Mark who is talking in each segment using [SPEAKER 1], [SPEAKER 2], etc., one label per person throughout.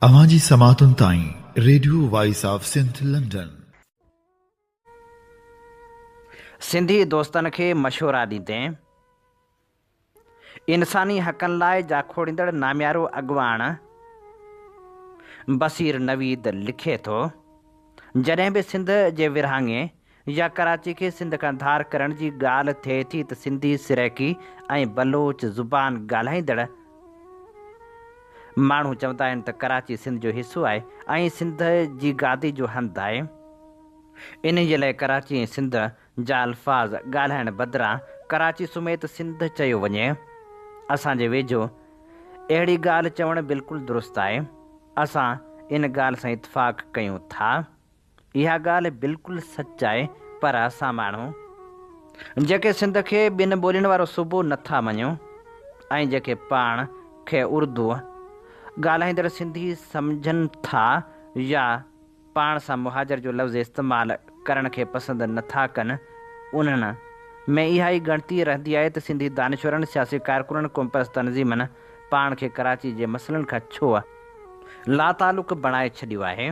[SPEAKER 1] اوهان جي سماعتن تائين radio voice of Sindh London.
[SPEAKER 2] Sindhi دوستن کي مشورا ڏيندي انساني حقن لاء جاکوڙيندڙ ناميارو اڳواڻ بصير نويد لکي ٿو، جڏهن به سنڌ جي ورهاڱي يا ڪراچي کي سنڌ کان ڌار ڪرڻ جي ڳالهه ٿئي ٿي ته سنڌي، سرائيڪي ۽ بلوچ زبان ڳالهائيندڙ ماڻهو چوندا آهن ته ڪراچي سنڌ جو حصو آهي ۽ سنڌ جي گادي جو هنڌ آهي. انهيء جي لاء ڪراچي ۽ سنڌ جا الفاظ ڳالهائڻ بدران ڪراچي سميت سنڌ چيو وڃي. اسان جي ويجهو اهڙي ڳالهه چوڻ بلڪل درست آهي. اسان ان ڳالهه سان اتفاق ڪيون ٿا. اها ڳالهه بلڪل سچ آهي پر اسان ماڻهو جيڪي سنڌ کي ٻن ٻولين وارو صوبو نه ٿا مڃون ۽ جيڪي پاڻ کي اردو ڳالهائيندڙ سنڌي سمجهن ٿا يا پاڻ سان مهاجر جو لفظ استعمال ڪرڻ کي پسند نه ٿا ڪن انهن ۾ اها ئي ڳڻتي رهندي آهي ته سنڌي دانشورن، سياسي ڪارڪنن، قومپرست تنظيمن پاڻ کي ڪراچي جي مسئلن کان ڇو لاتعلق بڻائي ڇڏيو آهي.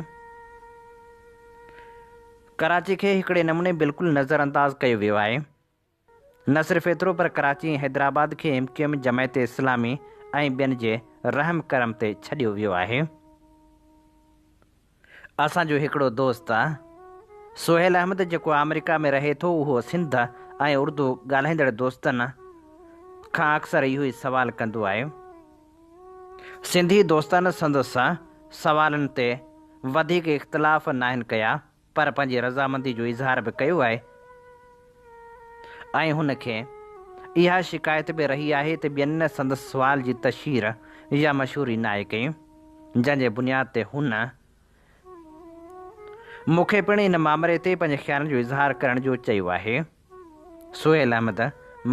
[SPEAKER 2] ڪراچي کي هڪڙي نموني بلڪل نظر انداز ڪيو ويو آهي. نه صرف ايترو پر ڪراچي ۽ حيدرآباد کي M Q M, Jamaat Islami ۽ ٻين جي رحم ڪرم تي ڇڏيو ويو آهي. اسان جو هڪڙو دوست سهيل احمد جيڪو آمريڪا ۾ رهي ٿو اهو سنڌ ۽ اردو ڳالهائيندڙ دوستن کان اڪثر اهو ئي سوال ڪندو آهي. سنڌي دوستن سندس سوالن تي وڌيڪ اختلاف ناهن ڪيا پر پنهنجي رضامندي جو اظهار به ڪيو آهي ۽ هن کي اها شڪايت به رهي آهي ته ٻين سندس سوال جي تشهير يا مشهوري ناهي ڪئي جنهن جي بنياد تي هن مون کي پڻ ان مامري تي پنهنجي خيالن جو اظهار ڪرڻ جو چيو آهي. سهيل احمد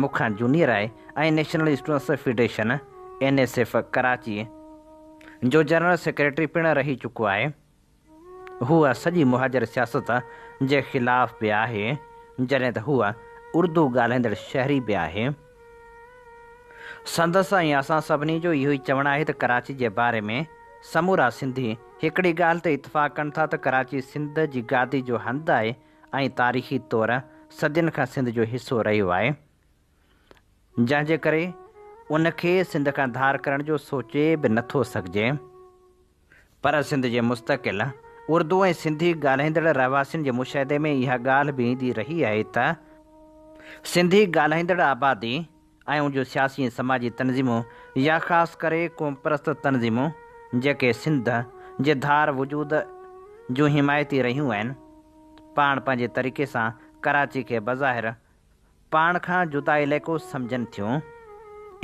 [SPEAKER 2] مون کان جونيئر آهي ۽ national students federation, N S F, Karachi جو جنرل سيڪريٽري پڻ رهي چڪو آهي. هو سڄي مهاجر سياست جي خلاف به آهي، جڏهن ته هو اردو ڳالهائيندڙ شهري به آهي. سندس ۽ اسان سڀني جو اهو ئي چوڻ آهي ته ڪراچي جي باري ۾ سمورا سنڌي هڪڙي ڳالهه تي اتفاق ڪن ٿا ته ڪراچي سنڌ جي گادي جو هنڌ آهي ۽ تاريخي طور صدين کان سنڌ جو حصو رهيو آهي، جنهن جي ڪري ان کي سنڌ کان ڌار ڪرڻ جو سوچي به نه ٿو سگهجي. پر سنڌ جي مستقل اردو ۽ سنڌي ڳالهائيندڙ رهواسين جي مشاهدي ۾ اها ڳالهه به ايندي رهي آهي ته سنڌي ڳالهائيندڙ آبادي ۽ ان جون سياسي ۽ سماجي تنظيمون يا خاص ڪري قومپرست تنظيمون جيڪي سنڌ جي ڌار وجود جون حمايتي رهيون آهن، پاڻ پنهنجي طريقي سان ڪراچي کي بظاهر پاڻ کان جدا علائقو سمجهن ٿيون.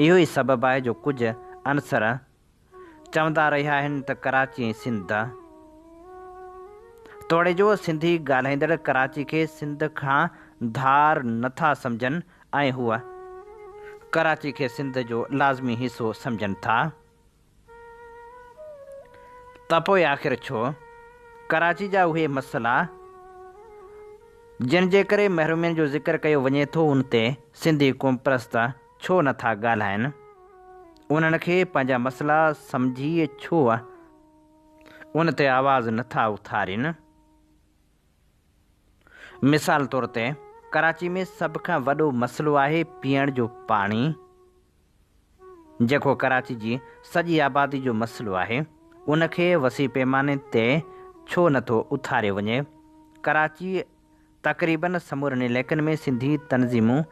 [SPEAKER 2] اهو ئي سبب آهي جو ڪجهه عنصر چوندا رهيا آهن ته ڪراچي ۽ سنڌ توڙي جو سنڌي ڳالهائيندڙ ڪراچي کي سنڌ کان ڌار نه ٿا سمجهن ۽ هو ڪراچي کي سنڌ جو لازمي حصو سمجهن ٿا ته پوء آخر ڇو ڪراچي جا اهي مسئلا جن جي ڪري محرومين جو ذڪر ڪيو وڃي ٿو ان تي سنڌي قومپرست ڇو نه ٿا ڳالهائن؟ انهن کي پنهنجا مسئلا سمجهي ڇو ان تي آواز نه ٿا اٿارين؟ مثال طور تي ڪراچي ۾ سڀ کان وڏو مسئلو آهي پيئڻ جو پاڻي، جيڪو ڪراچي جي سڄي آبادي جو مسئلو آهي، ان کي وسيع پيماني تي ڇو نه ٿو اٿاريو وڃي؟ ڪراچي تقريبن سمورن علائقن ۾ سنڌي تنظيمون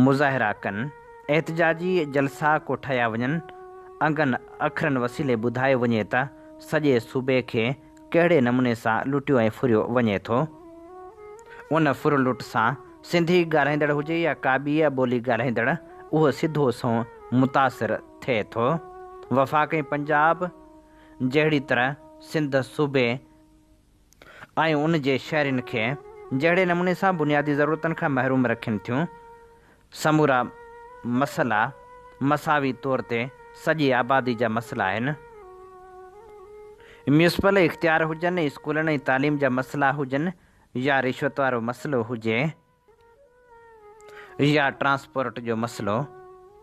[SPEAKER 2] مظاهرا ڪن، احتجاجي جلسا ڪوٺايا وڃن، انگن اکرن وسيلي ٻڌايو وڃي ته سڄي صوبي کي ڪهڙي نموني سان لٽيو ۽ ڦريو وڃي ٿو. ان ڦر لٽ سان سنڌي ڳالهائيندڙ هجي يا ڪا ٻي ٻولي ڳالهائيندڙ اهو سڌو سنئون متاثر ٿئي ٿو. وفاق ۽ پنجاب جهڙي طرح سنڌ صوبي ۽ ان جي شهرين کي جهڙي نموني سان بنيادي ضرورتن کان محروم رکين ٿيون، سمورا مسئلا مساوي طور تي سڄي آبادي جا مسئلا آهن. ميونسپل اختيار هجن، اسڪولن ۽ تعليم جا مسئلا هجن يا رشوت وارو مسئلو هجي يا ٽرانسپورٽ جو مسئلو،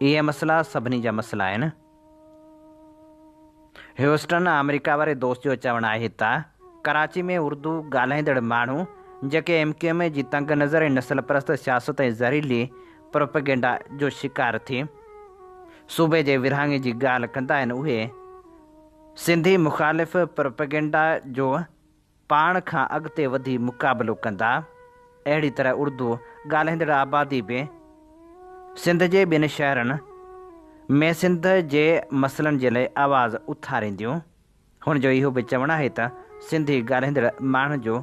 [SPEAKER 2] اهي مسئلا سڀني جا مسئلا آهن. هيوسٽن، آمريڪا واري دوست جو چوڻ آهي ته ڪراچي ۾ اردو ڳالهائيندڙ ماڻهو جيڪي ايم ڪيو ايم جي تنگ نظر ۽ نسل پرست سياست ۽ زهريلي پروپيگنڊا جو شڪار ٿي صوبي جي ورهاڱي جي ڳالهه ڪندا آهن اهي سنڌي مخالف پروپيگنڊا جو پاڻ کان اڳتي وڌي مقابلو ڪندا. اهڙي طرح اردو ڳالهائيندڙ آبادي به سنڌ جي ٻين شهرن ۾ سنڌ جي مسئلن جي لاء آواز اٿارينديون. هن جو اهو به چوڻ آهي ته سنڌي ڳالهائيندڙ ماڻهن جو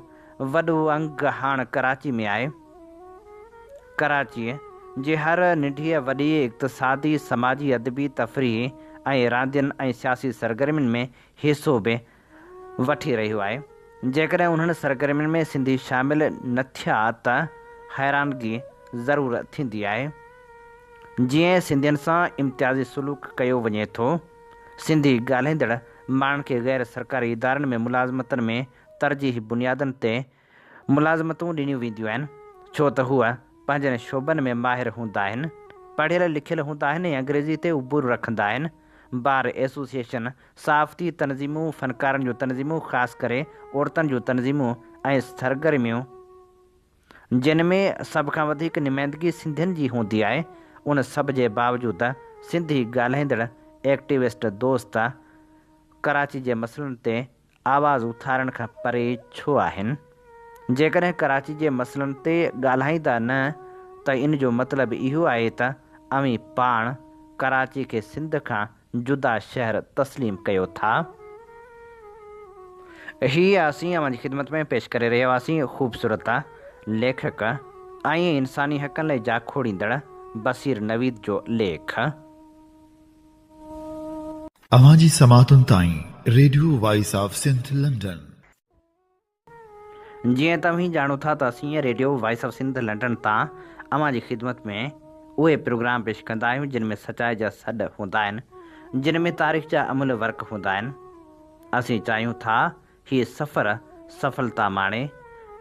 [SPEAKER 2] وڏو انگ هاڻ ڪراچي ۾ آهي. ڪراچيء جي هر ننڍيء وڏيء اقتصادي، سماجي، ادبي، تفريحي ۽ راندين ۽ سياسي سرگرمين ۾ حصو به وٺي رهيو آهي. جيڪڏهن انهن سرگرمين ۾ سنڌي شامل نه ٿيا ته حيرانگي ضرور ٿيندي آهي. جيئن سنڌين سان امتيازي سلوڪ ڪيو وڃي ٿو. سنڌي ڳالهائيندڙ ماڻهن کي غير سرڪاري ادارن ۾ ملازمتن ۾ ترجيحي بنيادن تي ملازمتون ڏنيون وينديون آهن، ڇو ته هو پنهنجن شعبن ۾ ماهر هوندا آهن، پڙهيل لکيل هوندا آهن ۽ انگريزي تي عبور رکندا آهن. بار ايسوسيئيشن، صحافتي تنظيمون، فنڪارن جون تنظيمون خاص ڪري عورتن جون تنظيمون ۽ سرگرميون، جن ۾ سڀ کان وڌيڪ نمائندگي سنڌين جي هوندي آهي، ان سڀ جي باوجود سنڌي ڳالهائيندڙ ايڪٽيوسٽ دوست ڪراچي جي مسئلن تي آواز اٿارڻ کان پري ڇو آهن؟ جيڪڏهن ڪراچي جي مسئلن تي ڳالهائيندا نه ته ان جو مطلب اهو آهي ته اوهين پاڻ ڪراچي کي سنڌ کان جدا شهر تسليم ڪيو ٿا. هي اسين اوهان جي خدمت ۾ پيش ڪري رهيا هئاسين خوبصورت ليکڪ ۽ انساني حقن لاء جاکوڙيندڙ بصير نويد جو ليک.
[SPEAKER 1] اوهان جي سماعتن تائين radio voice of Sindh London.
[SPEAKER 2] جيئن ته اوهين ڄاڻو ٿا ته اسين radio voice of Sindh London تان اوهان جي خدمت ۾ اهي پروگرام پيش ڪندا آهيون جن ۾ سچائي جا سڏ هوندا آهن جن ۾ تاريخ جا املهه ورق هوندا آهن اسين چاهيون ٿا هي سفر سڦلتا ماڻي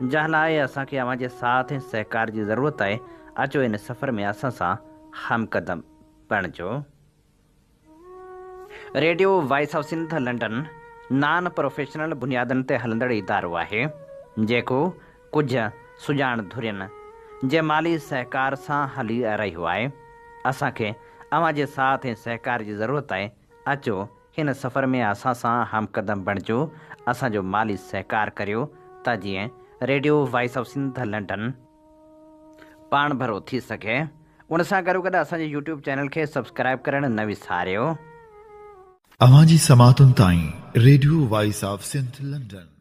[SPEAKER 2] جنهن لاء اسان کي اوهان جي ساٿ ۽ سهڪار جي ضرورت آهي اچو ان سفر ۾ اسان سان هم قدم بڻجو. Radio voice of Sindh London non professional بنيادن تي هلندڙ ادارو آهي، جيڪو ڪجهه سڄاڻ ڌرين جي مالي سهڪار سان هلي رهيو آهي. اسان کي اوهان جي ساٿ ۽ سهڪار جي ضرورت آهي، اچو هن سفر ۾ اسان سان هم قدم بڻجو، اسان جو مالي سهڪار ڪريو ته جيئن radio voice of Sindh London پاڻڀرو ٿي سگهي. ان سان گڏوگڏ اسان جي يوٽيوب چينل کي سبسڪرائيب ڪرڻ نه وساريو.
[SPEAKER 1] اوهان جي سماعتن تائين radio voice of Sindh London.